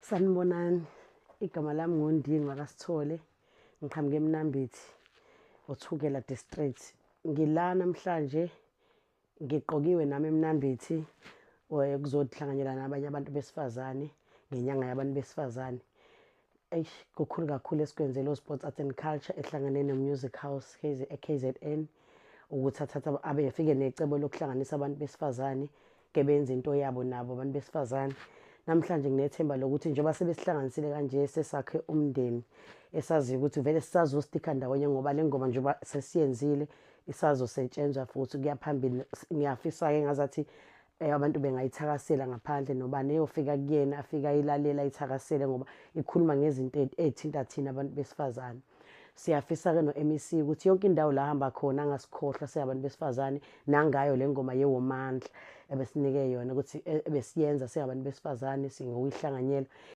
Sanibonani, igama lami nguNdingi wakaSithole, ngiqhamuka eMnambithi, oThukela District. Ngila namhlanje ngiqokiwe nami eMnambithi kuzohlanganyela nabanye abantu besifazane ngenyanga yabantu besifazane. Eish, kukhulu kakhulu esikwenzele o-Sports Arts and Culture ehlangane no-Music House e-KZN ukuthi athathe abe efike necebo lokuhlanganisa abantu besifazane ke benze into yabo nabo abantu besifazane. Namhlanje nginethemba lokuthi njengoba sebesihlanganisile kanje, sesakhe umndeni esaziyo ukuthi vele sisazostikha ndawonye, ngoba le ngoma njengoba sesiyenzile isazosetshenzwa futhi kuya phambili. Ngiyafisa-ke ngazathi abantu bengayithakasela ngaphandle, nobani eyofika kuyena afike ayilalela, ayithakasele, ngoba ikhuluma ngezinto ey'thinta thina abantu besifazane. Siyafisa-ke no-MEC ukuthi yonke indawo la ahamba khona angasikhohlwa singabantu besifazane, nangayo le ngoma yeWomandla ebesinike yona ukuthi ebesiyenza singabantu besifazane singokuyihlanganyela.